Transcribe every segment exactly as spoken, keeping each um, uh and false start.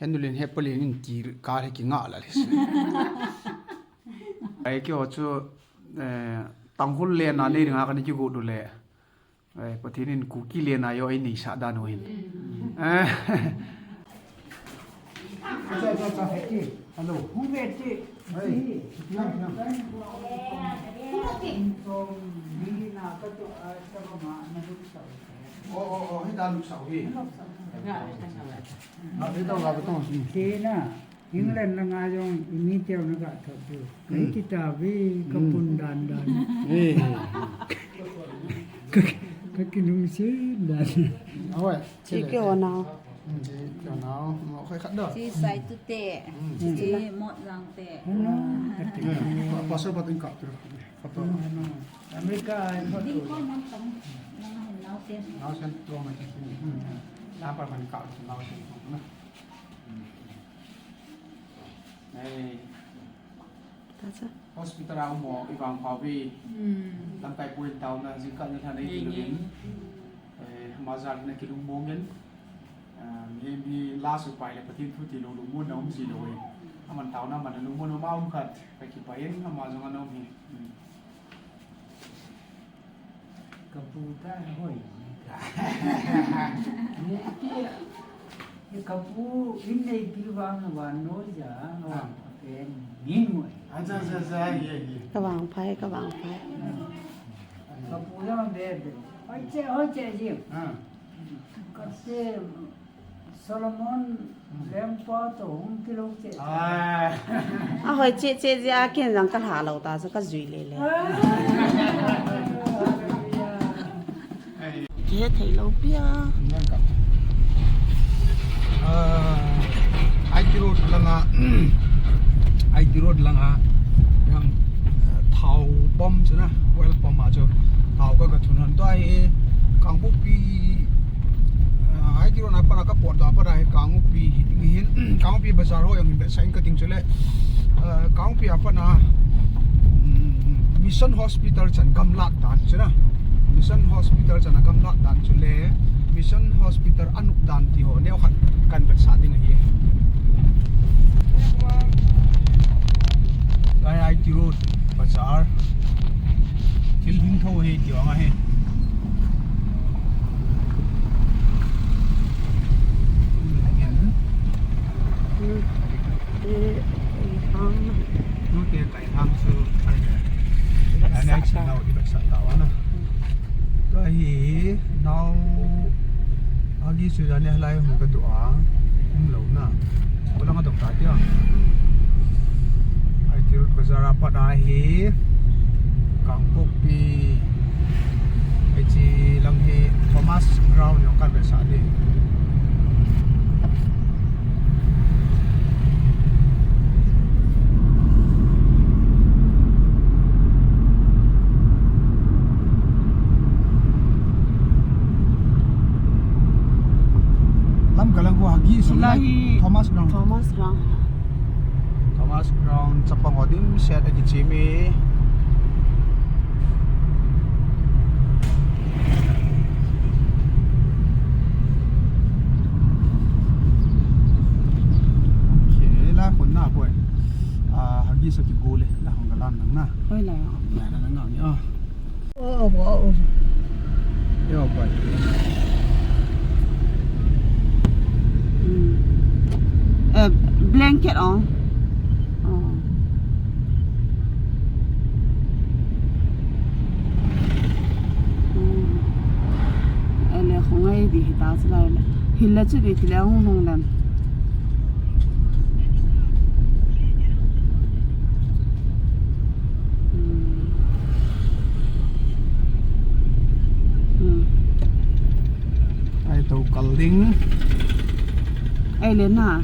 Henulin hepalin in ti ka he kinga la le. Ai keiho chu, eh, Tangkhul le na nei nga ka ni kigu du le. Eh, Pathen in Kuki le na yo ei nei sa dan ho hin. Eh. Hello. Oh, oh, oh, hi dan sa hi. Ah, hi dan ga to. England langa jong i mi teu na ga thot chu. Kai ti ta ve, ka pun dan dan. Ka, ka kilungset dan. Chi keo nau. Chi keo nau. Mo khai khat do. Chi Sai Tu te. Chi Mot Lang te. Pastor Pateng kap tu. Kap tu. America ai thot. Ding ko man tam. Nang hin nau sen. Nau sen tu ma chi. Nang pa man kap tu nau sen tu na. Ei. Hospital a um mo i vangpha uve. Lamkai pu in taona jingkah ni lha nei ti lou in. Eh, ama jal in na kilungmong in. Eh, mihem hi last upai le Pathen thu ti lou lungmon na um ji lou in. Aman taona man lungmon um a um khat. Ka kipah in ama jong ana um hi. Ka pu ta hoi. Ka pu in nei pi vang na van no ja, no pen min mo. Acha, acha, acha, ye, ye. Ka vangpha, ka vangpha. Ka pu ja be be. Hoi che, hoi che ji. Ah. Ka se Solomon lengpa to hung kilou che. Ah. A hoi che che jia ken jang ka lha lou ta chu ka jui le le. Ah. Kihe thei lou pia. Ah, I T road langa, I T road langa, yang, ah, thao pump chu na, oil pump a chu, thao ka ka thun hon tua hi, Kangpokpi, ah, I T road na pana ka pot da pana hi Kangpokpi hi ding hin, Kangpokpi bazar ho jong hin vetsah in ka ting chule, ah, Kangpokpi a pana, mm, Mission Hospital chan gamlat dan chu na. Mission Hospital chan a gamlat dan chule, Mission Hospital a nop dan ti ho neo khat kan vetsah ding ahi. Lai I T road, bazar. Thil hung tho hi ti vang ahi. Tute kai hang su ai le. Ana chi nau i vetsah ta vana. Tua hi nau agi su jani halai hung ka tua. Um lou na. Ko lang a dong ta tia. I T road bazar a pat ahi. Kangpokpi. Hiche lang hi Thomas Ground jong kan vetsah ding. Lam ka lang ko agi su lai hi Thomas Ground. Thomas Ground. Thomas Ground, chapang ho dimset a kichim e. Okay, la khun na boy. Ah, hagi sa kigol e, la hung galan nang na. Hoi la. Na, na, na, na, na. Oh, wow. Yo, boy. Hmm. Eh, blanket on. Oh. Hmm. Eh, le, hung ai di hita sila le. Hila chu di tila hung hung dan. Hmm. Hmm. Ai to kal ding. Ai le na.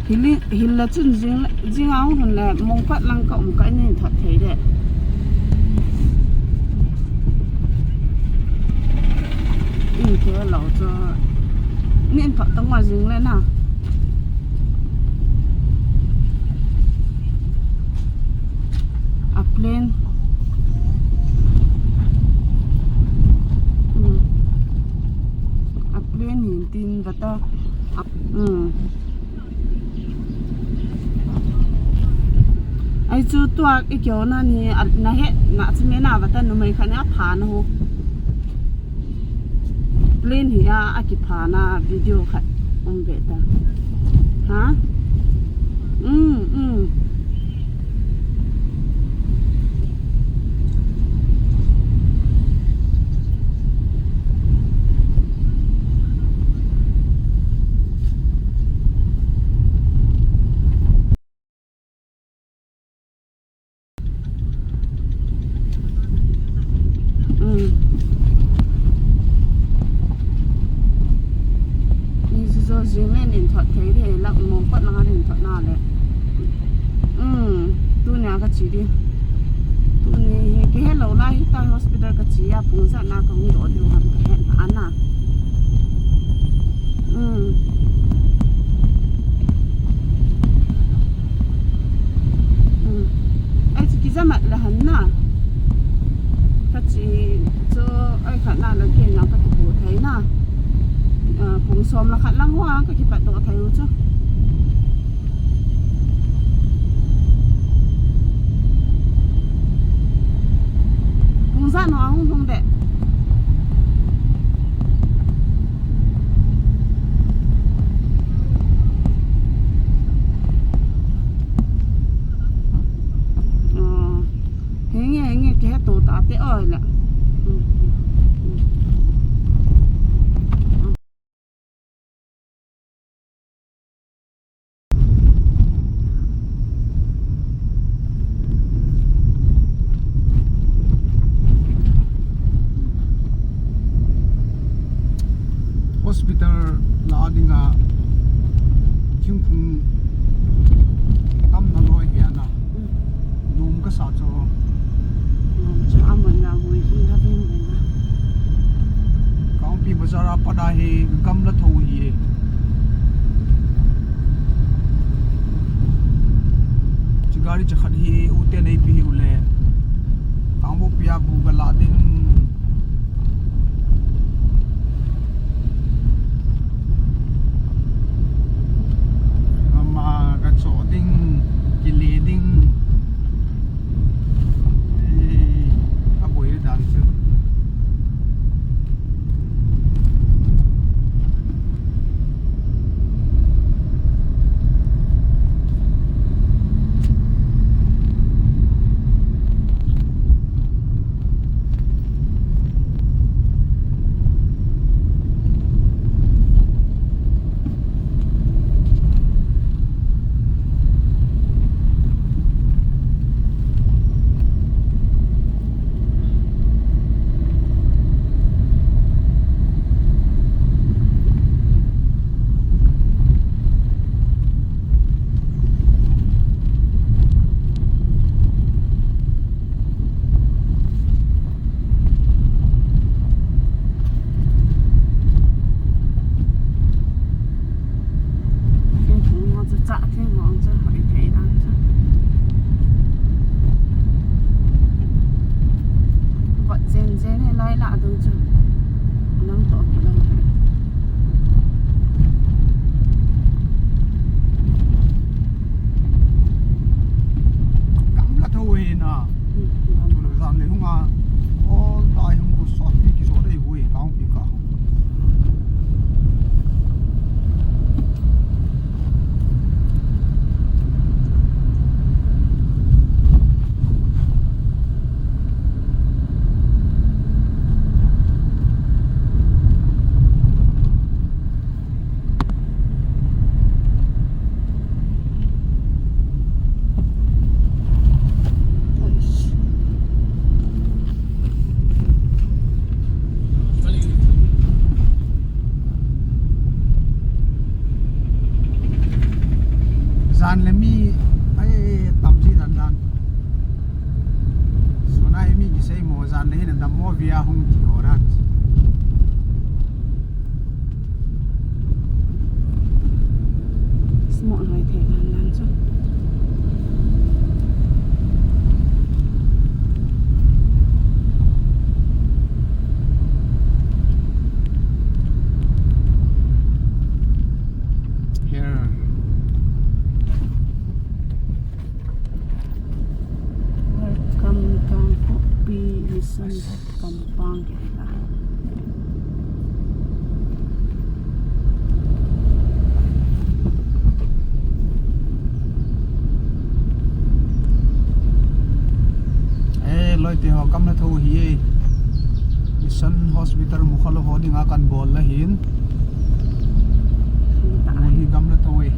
Hili, hila chun jing, jing a hung hun le mong pat lang ka um ka nin thot thei de. In ke lo cho. Nin thot tang ma jing le na. A plane. Hmm. A plane hin tin vata. A, hmm. Chu tuak i kyo na ni, a, na he, na chi me na va ta numei khat ni a pha na ho. Plane hi a, a kipha na video khat um ve ta. Ha? Mm, mm. Mm. Ni zo zing le nin thot thei di, lak mong pat lang a nin thot na le. Mm. Tuni a ka chi di. Tuni hi kihe lou lai hi ta hospital ka chi a pung sa na ka hung do di ham ka he na ana. Mm. Mm. Ai, chu kijamat le han na. Ka chi chu ai khat na la ke na ka kipu thei na. Ah, pung som la khat lang hoa ka kipat doh thei u chu. Pung ja no a hung hung de. Henge, henge, ke to ta te oi la. Hospital la dinga thingphung tam na loi hi ana. Nom ka sa chu. Nom chu amun na hui hi na ving ving na. Kangpi bazar a pat a hi gamla tho hi. Chi gari cha khat hi u te nei pi hi u le. Kangpokpi a bu ga la ding. Ama ka cho ding, kile ding. Eh, a boi dan chu. Thingphung ho chu chah thing ho chu hoi thei dan chu. Vot jen jen hi lai lah ding chu. Nang toh kilou hi. Gamla tho hi na. Hmm, gamla. Tun jam le hung a. Ol tai hung ko sot pi ki sot dei hui kang pi ka. Jan le mi ai tam ji dan dan. Sunai mi kisei mo jan le hin dam mo via hung ti ho dan. Smoh loi thei dan dan chu. Here. Kampang kiti ta. Eh, loite ho, kam la tho hi e. Mission Hospital mukha lou ho dinga kan bol la hin. Mun hi kam la tho e.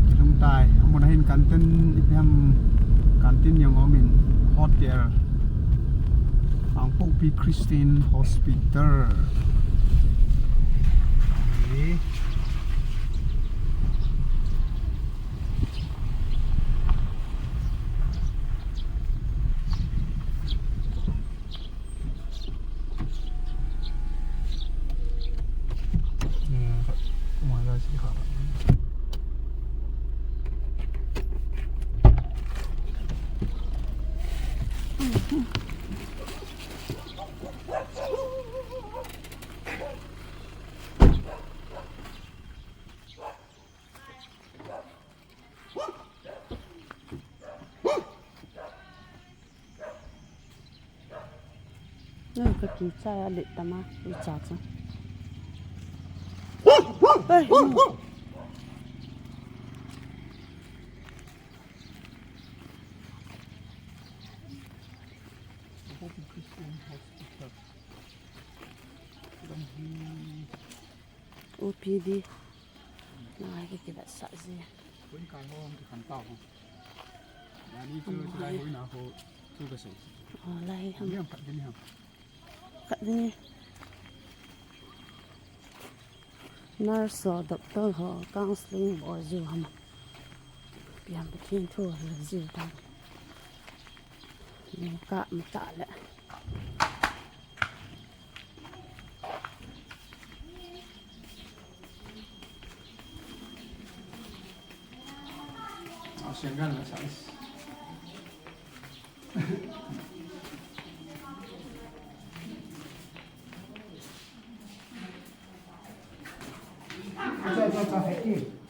Kilung tai. Amun a hin canteen, ipi ham, canteen jong um in, hotel. Kangpokpi Christian Hospital. Okay. Ka kichai a let tama, i cha cha. Ai, no. O P D. Ngai, ka kivetsah ji. Koi kai ho, kikhan tao ho. Ani chu, chu lai ho na ho, chu ka sei. Oh, lai ham. Ni ham khat ni ham. Khat ni. Nurse ho, doctor ho, counseling bol jiu ham. Pian Pathen thu la jiu ta. Ni ka ma ta le.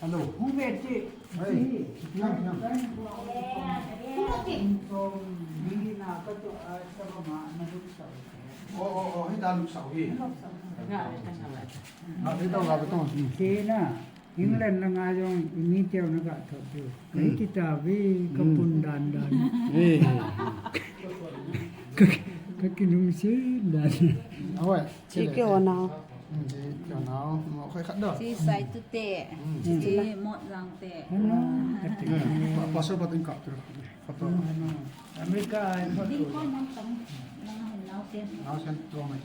Hello. Oh, oh, oh, hita luksa hi. England langa jong, i mi teu na ga thot diu. Ka hiti tave, ka pun dan dan. Ka, ka kinungse dan. Chi keo nao. Chi keo nao. Mo khai khat do. Chi Saitute. Chi Motjangte. Pastor Pateng kap tu. Photo. America, photo. Ding ko nang tang, nang hin nao sen. Nao sen tu mai.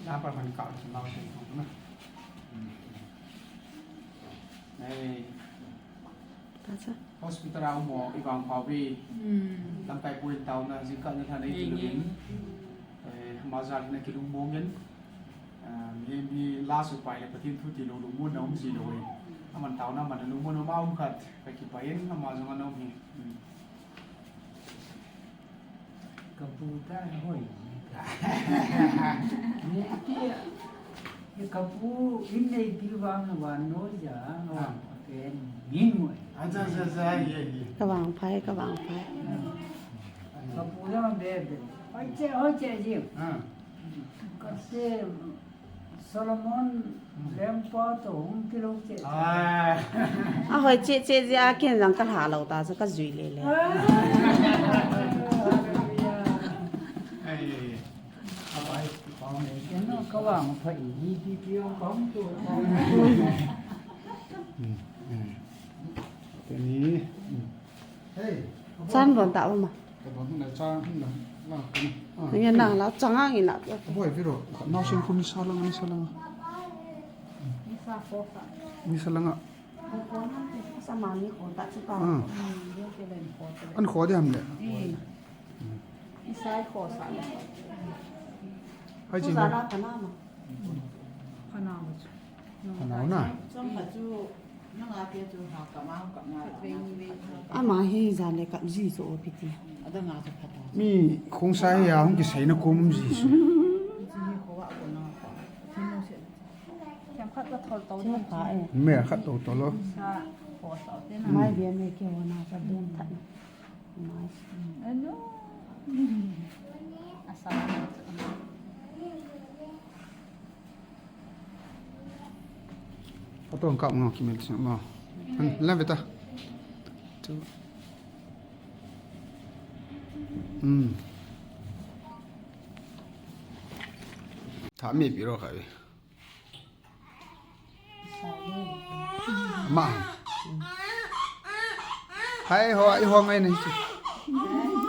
Napa man kap nao sen tu na. Ei. Hospital a um ho i vangpha uve. Lamkai poi taona jingkah na lhan ei ti lou in. Eh, ama jal hin kilungmong in. Ah, mi, mi la su pai le Pathen thu ti lou lungmon na um ji lou e. Aman taona man lungmon na um khat. Ka kipah in ama jong ana um hi. Ka pu ta hoi. Ni ti, ni ka pu in nei pi vang vannoi ja, vang pha ken min ngoi. Acha, acha, acha, ye, ye. Ka vangphai, ka vangphai. Ka pu jong be be. Hoi che, hoi che ji. Ah. Ka se Solomon lengpa toh hung kilou cheh cheh. Ah. Ahoi cheh cheh jeh a ken jong ka lha lou ta chu ka jui le le. Ah. Ai, ai, ai. Abai, pa me. Ken no ka vangphai hi pi pi ong ka hung tu. Hmm, hmm. Teni. Hmm. Chan bon ta ma. Ka don hung na cha hung na la ka ni. Ah. Ni na la chang ang ina. Boy, viro. Nao sen khu ni sa lang, ni sa lang. Ni sa kho sa. Ni sa lang a. Kho kho na, sa ma ni kho ta chu ka. Ah. Hmm, yo ke len kho te. An kho de ham le. Eh. Isai kho sa le. Hai chi. Sa la ka na ma. Phanau chu. Phanau na. Chom pha chu, nang a te chu ha kap a, kap na. Ama hi jan le kap ji chu O P D. Adang a chu pha ta. Mi khongsai a hung kisei na kum ji chu. Chi hi kho wa ko na. Chi no se. Kem khat ka thol to. Chi pha e. Me khat to to lo. Sa kho sa te na. Mai bia me ke wa na sa dum that. Nice. Ano? Atong kap ngo kimel sing mo. An la beta. Tu. Hmm. Tha mi pi ro ka bi. Ma. Hai ho, i ho ngai nei chi.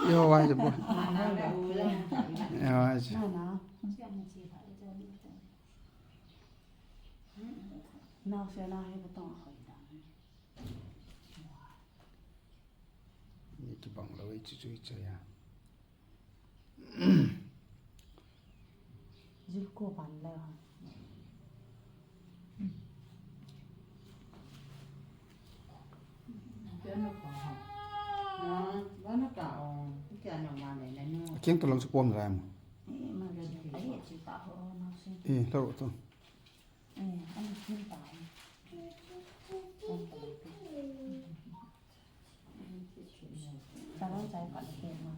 I ho wa je bo. I ho wa je. Ni kibang lo i chu chu i chu ya. Zil ko pan le ha. Piano ko ha. Ah, piano ka o. Piano ma le le no. Aking to lang sa pom ram. Eh, ma le le. Ai, chi pa ho na si. Eh, lo to. Eh, ai, chi pa. Sa lo sa pa le ma.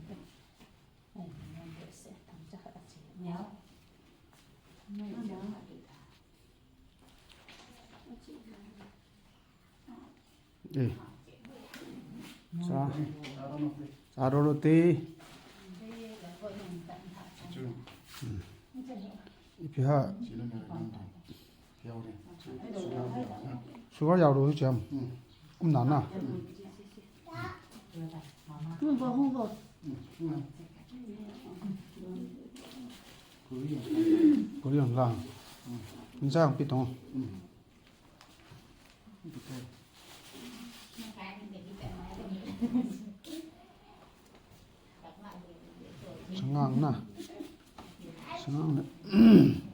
Eh. Sa. Sa ro ro te. Ipi ha. Sugar yau ro hi cham. Um na na. Korean lang. Injang pi tong. Sangang na. Sangang na.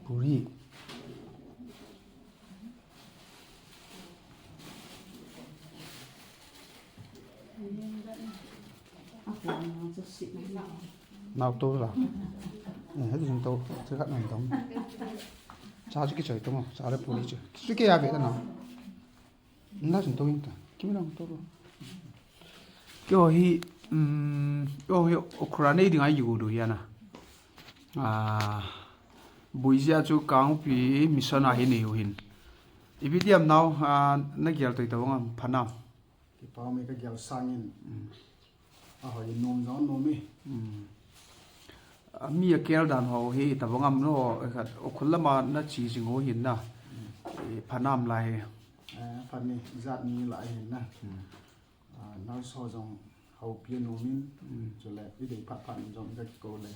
Puri. Nau to la. Eh, hei jin to, che khat nan tong. Cha chu kichoi tong, cha le puri chu. Chu ke ya ve na. Na jin to yin ta. Kimi nang to lo. Kyo hi, um, kyo hi okra nei ding ai yu do ya na. Ah, buizia chu Kangpokpi mission a hi nei u hin. Ipi diam nau, ah, na gel toi ta bang am phanam. Kipa me ka gel sangin. Mm. A hoi nom jong nom e. Mm. A mi a kel dan ho hi ta bang am no, khat o khul lama na chi jing ho hin na. Mm. E, phanam lai he. Eh, phan ni, jat ni lai hin na. Mm. Ah, nurse ho jong houpi nom in. Mm. Chule, i dei phat phat jong ka ko le.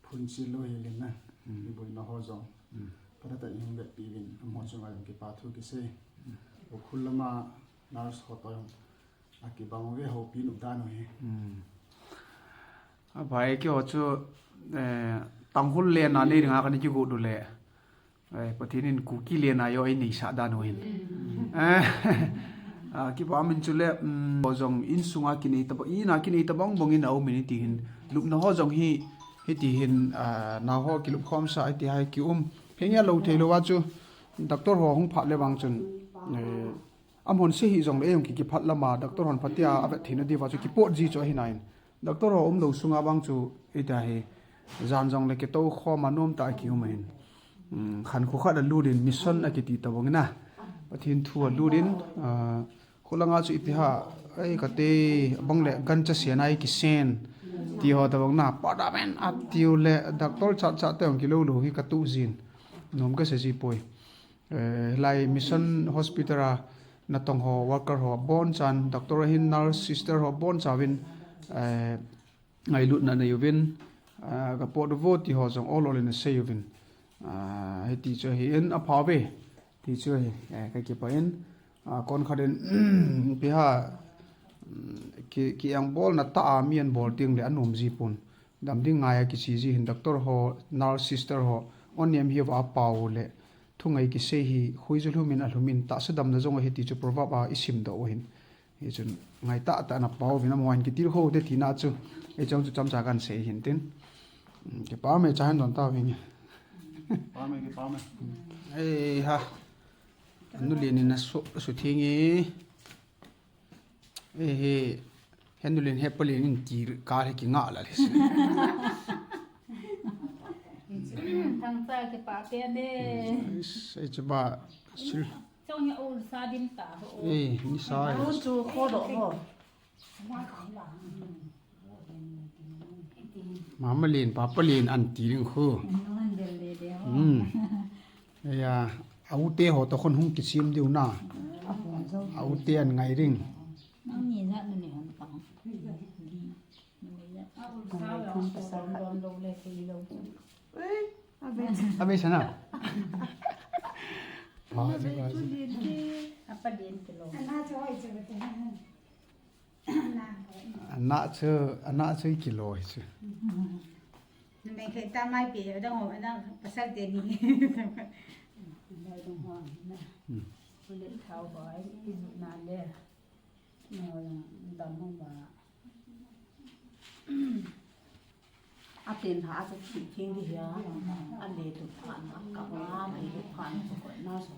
Phunchil lou hi lin na. Mm. I boina ho jong. Mm. Phatah tah in hung vetpi uvin, amaho chunga jong kipa thu kisei. Mm. Ukhrul lama nurse ho toh jong akibang uve, houpi nop dan u hi. Mm. Abai keiho chu, eh, Tangkhul lenna nei dinga kana kigot u le. Eh, Pathen in Kuki lenna jong eineisah dan u hin. Eh, ah, kipa min chu le, um, jong insunga kinei taba, ina kinei tabang bang in a um in hiti hin. Lupna ho jong hi, hiti hin, ah, nao ho kilup khom sa hiti hai ki um. Pheng ya lo thei lou a chu, doctor ho hung phat le vang chun, eh, amahon sei hi jong le, ei jong ki, kiphat lama, doctor hon phatea avet theina diuva chu kipot ji chu ahi nai. Doctor ho um lou sunga vang chu, ita hi, jan jong le kito khom a nom tah a ki um ahin. Um, khankho khat a lut in mission a kiti tabang na. Pathen thu a lut in, ah, khulanga chu ipi ha, ei kate, abang le gancha sen a ei kisen. Ti ho tabang na, padamen a tiu le, doctor chat chat te jong kilou lou hi katu jin. Nom kasa ji poi. Eh, lai mission hospital a natong ho, worker ho abonchan, doctor ahin, nurse, sister ho abonchauvin, eh, ngailutna nei uvin, ah, kapot uvo ti ho jong ol ol in asei uvin. Ah, hiti chu ahin apha uve, ti chu ahi, eh, kakipah in, ah, konkhat in, ipi ha, um, ki, ki engbolna tah a mi ahin bol teng le anom ji pon. Dam ding ngai a kiche ji hin doctor ho, nurse, sister ho, on nem hi va pau le, thungai kisei hi, khui ju lhum in alhum in, tahsa damna jong ahi ti chu proverb a isim doh u ahin. Hichun, ngai tah tah in apau uvin amaho hin kitilkhou te tina chu, ei chang chu chomcha kahin sei hin tin. Um, kipa me cha hin don tau vinge. Kipa me, kipa me. Ei ha. Anu Len in asu, asu theng e. Ehe, henu len he palen in ti ka he ki nga la le. Sa ke pa pe ne. Is, eh, chuba sil. Chong ya ul sa dim ta ho. Eh, ni sa. Ul chu kho do ho. Mama len, papa len an ti ding khu. Hmm. Ya, aute ho to khun hung kisim diu na. Aute an ngai ding. Nang ni na ni hon pa. Abei sana. Apa din kilo. Ana chu, ana chu kilo chu. Numei khe ta mai pe dang ho, dang pasal te ni. Dai dong ho na. Hmm. Ulit thau ho ai, i zu na le. No, dam ho ba. A ten ha a chu thi thing di hia. A le tu phan na, ka ba le tu phan chu ko na so.